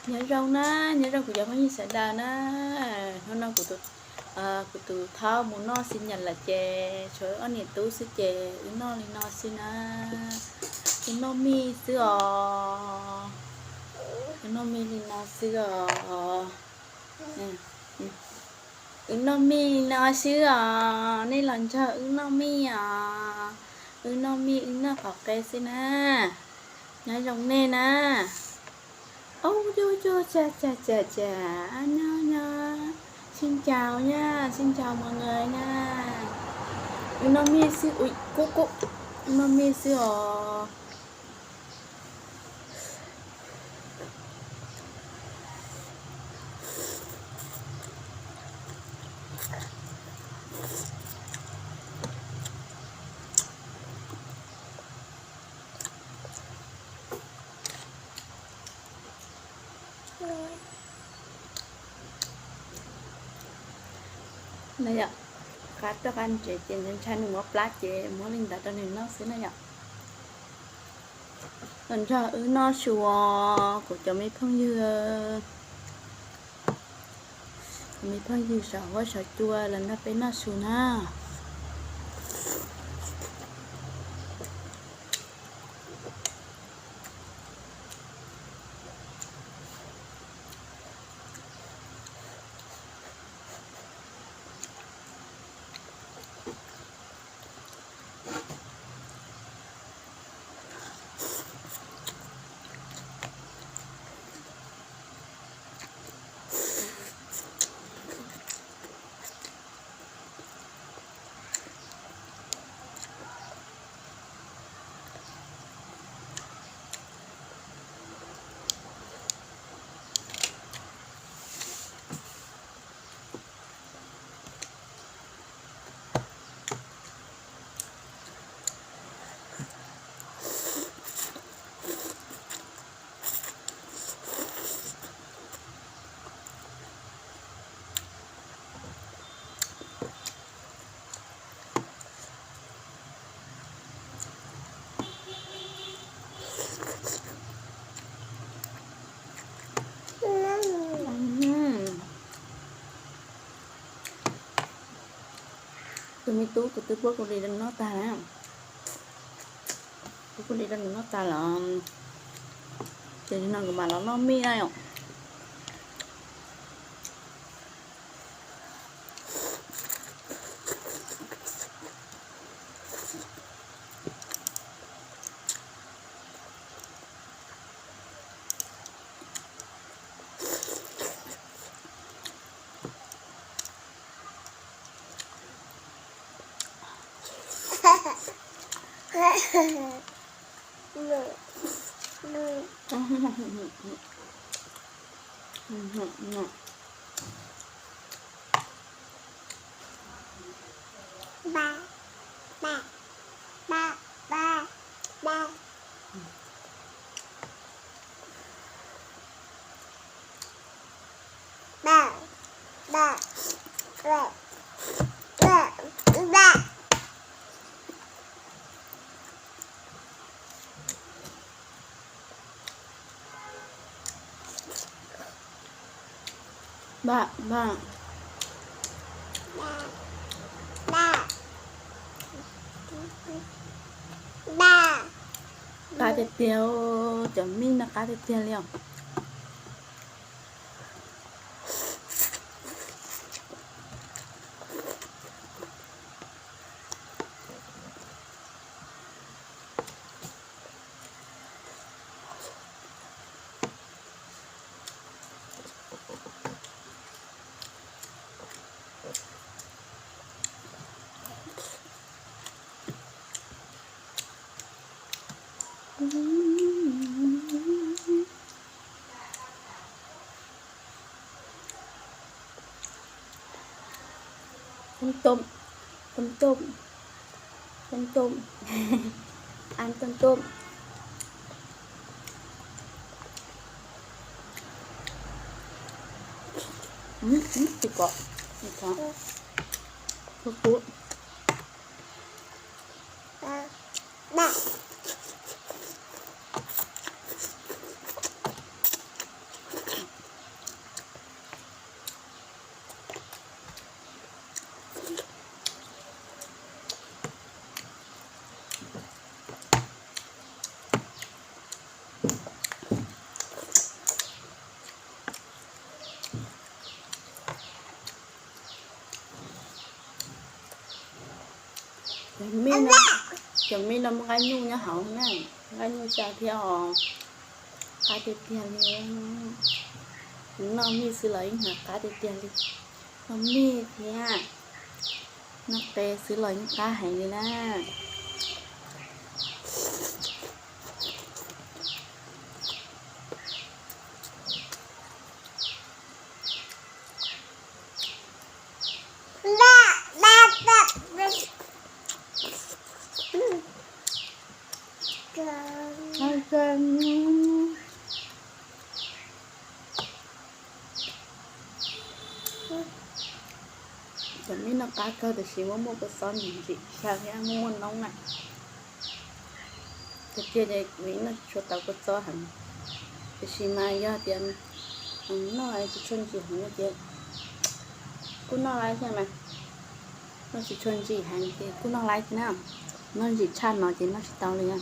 Nyob zoo na, nyob zoo kuv cov phooj ywg sawv daws na. Hnub no kuv tus, kuv tus thaub mus noj xi nyas lawm ces tshuav wb ob niam tub xwb ces wb noj li no xwb na. Wb noj mij xwb os. Wb noj mij li no xwb os. Wb noj mij li no xwb os, nej los nrog wb noj mij os. Wb noj mij wb noj qhov qe xwb na. Nyob zoo nej na. Ub, yog yog, cas cas cas cas, nyob nyob, xin chào nha, xin chào mọi người nha. Wb noj mij xwb, ui kub kub, wb noj mij xwb os. Na yom, qab tuaj qab ntsev ces ntshai nws mob plab ces muab li ntawd rau nws noj xwb na yom. Los nrog wb noj su os kuv cov me phooj ywg, kuv me phooj ywg saum huab saum cua los nrog peb noj su na. Tus me tub kuv twb puab kuv li rau nws noj tag na. Puab kuv li rau nws noj tag lawm, ces no kuv mam los noj mij na yom. Qab tiag tiag, cov mij no qab tiag tiag li os. Tôm tôm, tôm tôm, tôm tôm, tôm tôm, ăn tôm tôm. Ub, ub, tsis pom, tsis pom. Kub kub. Cov mij no muaj nqaij nyuj nyob hauv na, nqaij nyuj xyaw thiab os. Qab tiag tiag li. Noj mij xwb los yeej hnav qab tiag tiag li. Noj mij thiab noj qe xwb los yeej qab heev li na. Cov mij no qab kawg tiam sis muaj muaj kua txob ntsim ntsim xyaw thiab muaj muaj noob na. Tiag tiag ces vim noj tsis tshua tau kua txob heev, tiam sis mas yog tias noj tsis tshua ntsim heev no ces kuj noj laib thiab mas. Noj tsis tshua ntsim heev ces kuj noj laib thiab na. Noj ntsim tshaj no ces noj tsis tau li na.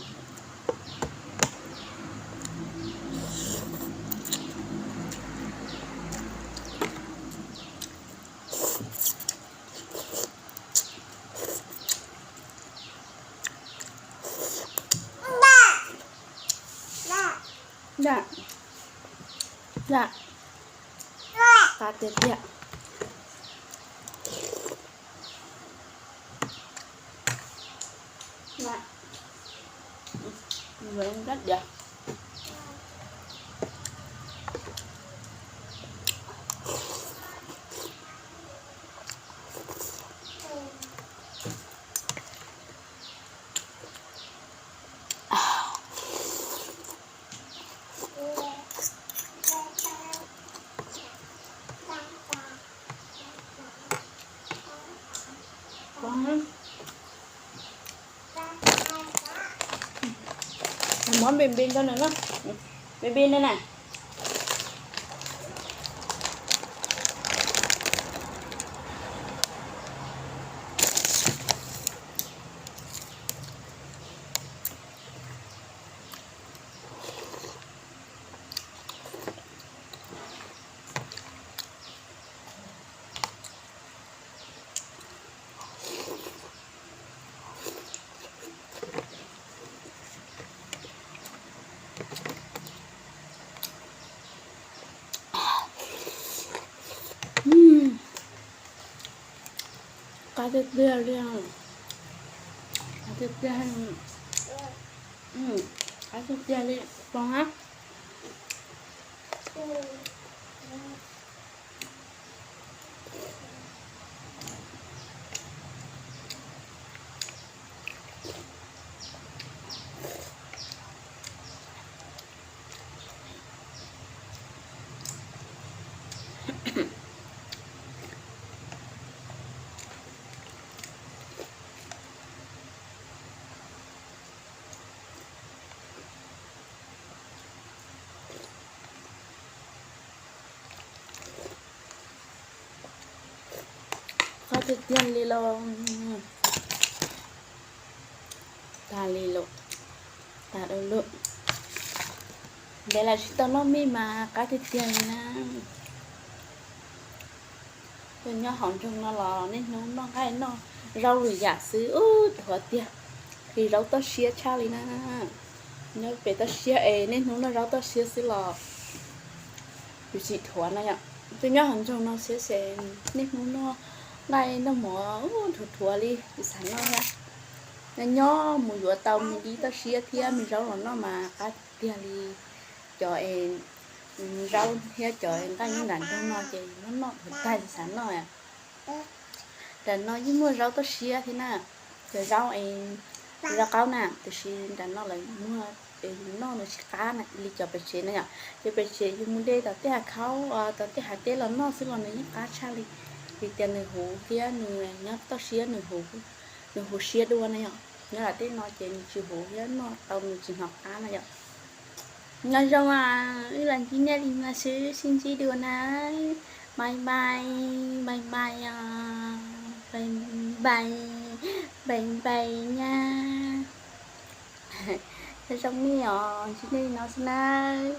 Qab tiag tiag. Muab npe npe rau nws na. Npe npe na na. Qab tiag tiag li, qab tiag tiag, qab tiag tiag li, poob na. Qab tiag tiag li los. Tag li lawm, tag dua lawm. Ntev lawm tsis tau noj mij mas qab tiag tiag li na. Tus nyob hauv nroog no los niaj hnub noj nqaij noj zaub lwm yam xwb, ub, dhuav tiag. Li zaub toj siab tshaj li na. Nyob pem toj siab es niaj hnub noj zaub toj siab xwb los yus tsis dhuav na yom. Tus nyob hauv nroog no siab ces niaj hnub noj nqaij noj mov, ub, dhuav dhuav li, yus xav noj thiab. Nyob nyob mus yuav tau me dib toj siab thiab me zaub los noj mas qab tiag li. Cov es zaub thiab cov nqaij nyob nram nroog no ces noj noj dhuav tag li xav noj. Nram no yeej muaj zaub toj siab thiab na, cov zaub es zaub qaub na, tiam sis nram no lawv muag es noj nws tsis qab li cov pem tsev na yom. Cov pem tsev yus mus de tom tej hav khaub, tom tej hav deb los noj xwb los nws yeej qab tshaj li, vim tias nws huv thiab nws nyob toj siab, nws huv siab dua na yom. Nyob nram tej no ces nws tsis huv thiab noj tau nws tsis hnov qab na yom. Nyob zoo, wb los ntsib nej li no xwb, sib ntsib dua na. Bye bye, bye bye, bye bye, bye bye nyab. Nyob zoo nej os, ntsib nej li no xwb nawb.